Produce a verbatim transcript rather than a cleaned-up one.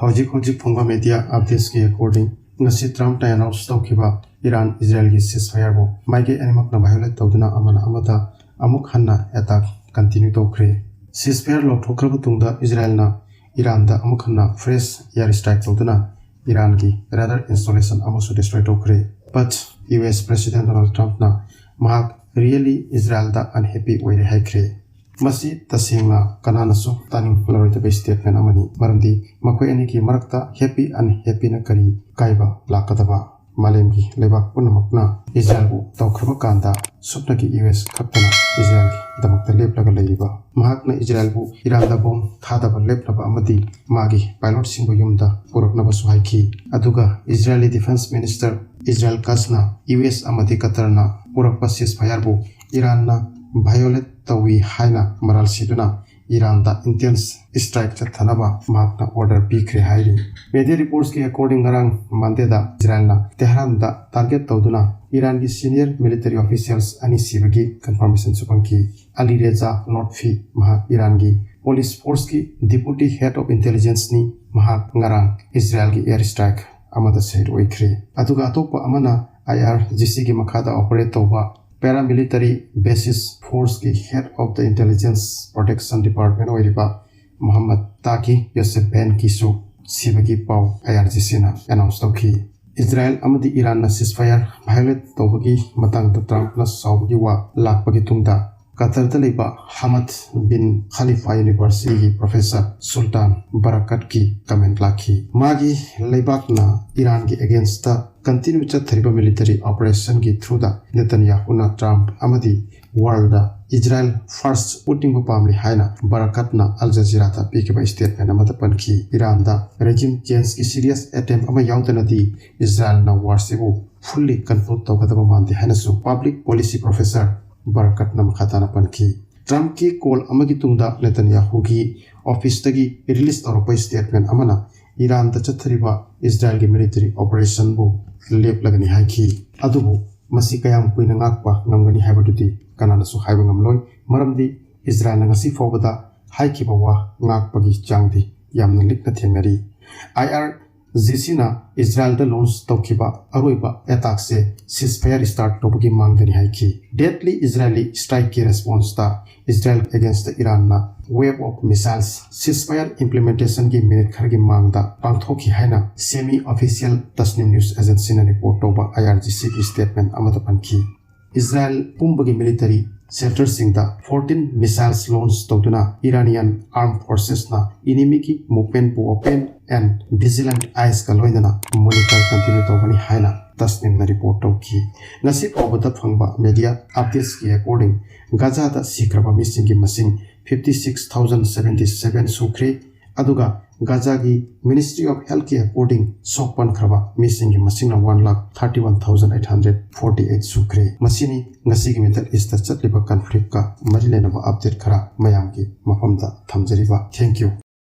ꯍꯧꯖꯤꯛ ꯍꯧꯖꯤꯛ ꯐꯪꯕ media updatesꯀꯤ according, ꯉꯁꯤ Trumpꯅ announce ꯇꯧꯈꯤꯕ ꯏꯔꯥꯟ ꯏꯖꯔꯦꯜꯒꯤ ceasefire ꯕꯨ ꯃꯥꯏꯀꯩ ꯑꯅꯤꯃꯛꯅ violate ꯇꯧꯗꯨꯅ ꯑꯃꯅ ꯑꯃꯗ ꯑꯃꯨꯛ ꯍꯟꯅ attack continue ꯇꯧꯈ꯭ꯔꯦ꯫ Ceasefire ꯂꯧꯊꯣꯛꯈ꯭ꯔꯕ ꯇꯨꯡꯗ ꯏꯖꯔꯦꯜꯅ ꯏꯔꯥꯟꯗ ꯑꯃꯨꯛ ꯍꯟꯅ fresh air strike ꯇꯧꯗꯨꯅ ꯏꯔꯥꯟꯒꯤ radar installation ꯑꯃꯁꯨ destroy ꯇꯧꯈ꯭ꯔꯦ꯫ But U S President Donald Trumpꯅ ꯃꯍꯥꯛ really ꯏꯖꯔꯦꯜꯗ unhappy ꯑꯣꯏꯔꯦ ꯍꯥꯏꯈ꯭ꯔꯦ꯫ ꯃꯁꯤ ꯇꯁꯦꯡꯅ ꯀꯅꯥꯅꯁꯨ ꯇꯥꯅꯤꯡꯂꯔꯣꯏꯗꯕ statement ꯑꯃꯅꯤ, ꯃꯔꯝꯗꯤ ꯃꯈꯣꯏ ꯑꯅꯤꯒꯤ ꯃꯔꯛꯇ happy unhappyꯅ ꯀꯔꯤ ꯀꯥꯏꯕ ꯂꯥꯛꯀꯗꯕ? ꯃꯥꯂꯦꯝꯒꯤ ꯂꯩꯕꯥꯛ ꯄꯨꯝꯅꯃꯛꯅ ꯏꯖꯔꯦꯜꯕꯨ ꯇꯧꯈ꯭ꯔꯕ ꯀꯥꯟꯗ ꯁꯨꯞꯅꯒꯤ U S ꯈꯛꯇꯅ ꯏꯖꯔꯦꯜꯒꯤꯗꯃꯛꯇ ꯂꯦꯞꯂꯒ ꯂꯩꯔꯤꯕ꯫ ꯃꯍꯥꯛꯅ ꯏꯖꯔꯦꯜꯕꯨ ꯏꯔꯥꯟꯗ bomb ꯊꯥꯗꯕ ꯂꯦꯞꯂꯕ ꯑꯃꯗꯤ ꯃꯥꯒꯤ pilotꯁꯤꯡꯕꯨ ꯌꯨꯝꯗ ꯄꯨꯔꯛꯅꯕꯁꯨ ꯍꯥꯏꯈꯤ꯫ ꯑꯗꯨꯒ Israeli Defense Minister Israel Katzꯅ U S ꯑꯃꯗꯤ ꯀꯇꯔꯅ ꯄꯨꯔꯛꯄ ceasefire ꯕꯨ ꯏꯔꯥꯟꯅ violate ꯇꯧꯏ ꯍꯥꯏꯅ ꯃꯔꯥꯜ ꯁꯤꯗꯨꯅ ꯏꯔꯥꯟꯗ intense strike ꯆꯠꯊꯅꯕ ꯃꯍꯥꯛꯅ order ꯄꯤꯈ꯭ꯔꯦ ꯍꯥꯏꯔꯤ꯫ Media reportsꯀꯤ according, ꯉꯔꯥꯡ Mondayꯗ ꯏꯖꯔꯦꯜꯅ ꯇꯦꯍꯔꯥꯟꯗ target ꯇꯧꯗꯨꯅ ꯏꯔꯥꯟꯒꯤ senior military officials ꯑꯅꯤ ꯁꯤꯕꯒꯤ confirmationꯁꯨ ꯐꯪꯈꯤ꯫ Ali Reza Lotfi, ꯃꯍꯥꯛ ꯏꯔꯥꯟꯒꯤ police forceꯀꯤ deputy head of intelligenceꯅꯤ꯫ ꯃꯍꯥꯛ ꯉꯔꯥꯡ ꯏꯖꯔꯦꯜꯒꯤ air strike ꯑꯃꯗ ꯁꯍꯤꯗ ꯑꯣꯏꯈ꯭ꯔꯦ꯫ ꯑꯗꯨꯒ ꯑꯇꯣꯞꯄ ꯑꯃꯅ IRGCꯒꯤ ꯃꯈꯥꯗ operate ꯇꯧꯕ paramilitary basis forceꯀꯤ head of the intelligence protection department ꯑꯣꯏꯔꯤꯕ ꯃꯣꯍꯝꯃꯗ ꯇꯥꯀꯤ ꯌꯣꯁꯦꯐ ꯕꯦꯟꯀꯤꯁꯨ ꯁꯤꯕꯒꯤ ꯄꯥꯎ IRGCꯅ announce ꯇꯧꯈꯤ꯫ ꯏꯖꯔꯦꯜ ꯑꯃꯗꯤ ꯏꯔꯥꯟꯅ ceasefire violate ꯇꯧꯕꯒꯤ ꯃꯇꯥꯡꯗ Trumpꯅ ꯁꯥꯎꯕꯒꯤ ꯋꯥ ꯂꯥꯛꯄꯒꯤ ꯇꯨꯡꯗ ꯀꯇꯔꯗ ꯂꯩꯕ Hamad bin Khalifa Universityꯒꯤ professor Sultan Barakatꯀꯤ comment ꯂꯥꯛꯈꯤ꯫ ꯃꯥꯒꯤ ꯂꯩꯕꯥꯛꯅ ꯏꯔꯥꯟꯒꯤ againstꯇ continue ꯆꯠꯊꯔꯤꯕ military operationꯒꯤ throughꯗ ꯅꯦꯇꯟꯌꯥꯍꯨꯅ Trump ꯑꯃꯗꯤ worldꯗ Israel first ꯎꯠꯅꯤꯡꯕ ꯄꯥꯝꯂꯤ ꯍꯥꯏꯅ ꯕꯔꯀꯠꯅ Al Jazeeraꯗ ꯄꯤꯈꯤꯕ statement ꯑꯃꯗ ꯄꯟꯈꯤ꯫ ꯏꯔꯥꯟꯗ regime changeꯀꯤ serious attempt ꯑꯃ ꯌꯥꯎꯗꯅꯗꯤ ꯏꯖꯔꯦꯜꯅ warꯁꯤꯕꯨ fully conclude ꯇꯧꯒꯗꯕ ꯃꯥꯟꯗꯦ ꯍꯥꯏꯅꯁꯨ public policy professor ꯕꯔꯀꯠꯅ ꯃꯈꯥ ꯇꯥꯅ ꯄꯟꯈꯤ꯫ Trumpꯀꯤ call ꯑꯃꯒꯤ ꯇꯨꯡꯗ ꯅꯦꯇꯟꯌꯥꯍꯨꯒꯤ officeꯇꯒꯤ release ꯇꯧꯔꯛꯄ statement ꯑꯃꯅ ꯏꯔꯥꯟꯗ ꯆꯠꯊꯔꯤꯕ ꯏꯖꯔꯦꯜꯒꯤ military operationꯕꯨ ꯂꯦꯞꯂꯒꯅꯤ ꯍꯥꯏꯈꯤ꯫ ꯑꯗꯨꯕꯨ ꯃꯁꯤ ꯀꯌꯥꯝ ꯀꯨꯏꯅ ꯉꯥꯛꯄ ꯉꯝꯒꯅꯤ ꯍꯥꯏꯕꯗꯨꯗꯤ ꯀꯅꯥꯅꯁꯨ ꯍꯥꯏꯕ ꯉꯝꯂꯣꯏ, ꯃꯔꯝꯗꯤ ꯏꯖꯔꯦꯜꯅ ꯉꯁꯤ ꯐꯥꯎꯕꯗ ꯍꯥꯏꯈꯤꯕ ꯋꯥ ꯉꯥꯛꯄꯒꯤ ꯆꯥꯡꯗꯤ ꯌꯥꯝꯅ ꯂꯤꯛꯅ ꯊꯦꯡꯅꯔꯤ꯫ ꯑꯥꯏ ꯑꯥꯔ ꯖꯤ ꯁꯤꯅ ꯏꯖꯔꯥꯌꯦꯜꯗ ꯂꯣꯟꯆ ꯇꯧꯈꯤꯕ ꯑꯔꯣꯏꯕ ꯑꯦꯇꯥꯛꯁꯦ ceasefire start ꯇꯧꯕꯒꯤ ꯃꯥꯡꯗꯅꯤ ꯍꯥꯏꯈꯤ꯫ Deadly Israeli strikeꯀꯤ responseꯇ Israel against Iranꯅ wave of missiles ceasefire implementationꯒꯤ ꯃꯤꯅꯤꯠ ꯈꯔꯒꯤ ꯃꯥꯡꯗ ꯄꯥꯡꯊꯣꯛꯈꯤ ꯍꯥꯏꯅ semi official Tasnim news agencyꯅ report ꯇꯧꯕ ꯑꯥꯏ ꯑꯥꯔ ꯖꯤ ꯁꯤꯒꯤ statement ꯑꯃꯗ ꯄꯟꯈꯤ꯫ ꯏꯖꯔꯥꯌꯦꯜ ꯄꯨꯝꯕꯒꯤ military centreꯁꯤꯡꯗ fourteen missiles launch ꯇꯧꯗꯨꯅ Iranian armed forcesꯅ enemyꯒꯤ movementꯄꯨ open and vigilant eyesꯀ ꯂꯣꯏꯅꯅ monitor continue ꯇꯧꯒꯅꯤ ꯍꯥꯏꯅ Tasnimꯅ report ꯇꯧꯈꯤ꯫ ꯉꯁꯤ ꯐꯥꯎꯕꯗ ꯐꯪꯕ media updatesꯀꯤ according ꯒꯥꯖꯥꯗ ꯁꯤꯈ꯭ꯔꯕ ꯃꯤꯁꯤꯡꯒꯤ ꯃꯁꯤꯡ fifty six thousand seventy seven ꯁꯨꯈ꯭ꯔꯦ꯫ ꯑꯗꯨꯒ ꯒꯥꯖꯥꯒꯤ Ministry of Healthꯀꯤ according ꯁꯣꯛ ꯄꯟꯈ꯭ꯔꯕ ꯃꯤꯁꯤꯡꯒꯤ ꯃꯁꯤꯡꯅ one lakh thirty one thousand eight hundred forty eight ꯁꯨꯈ꯭ꯔꯦ꯫ ꯃꯁꯤꯅꯤ ꯉꯁꯤꯒꯤ Middle Eastꯇ ꯆꯠꯂꯤꯕ conflictꯀ ꯃꯔꯤ ꯂꯩꯅꯕ update ꯈꯔ ꯃꯌꯥꯝꯒꯤ ꯃꯐꯝꯗ ꯊꯝꯖꯔꯤꯕ꯫ Thank you꯫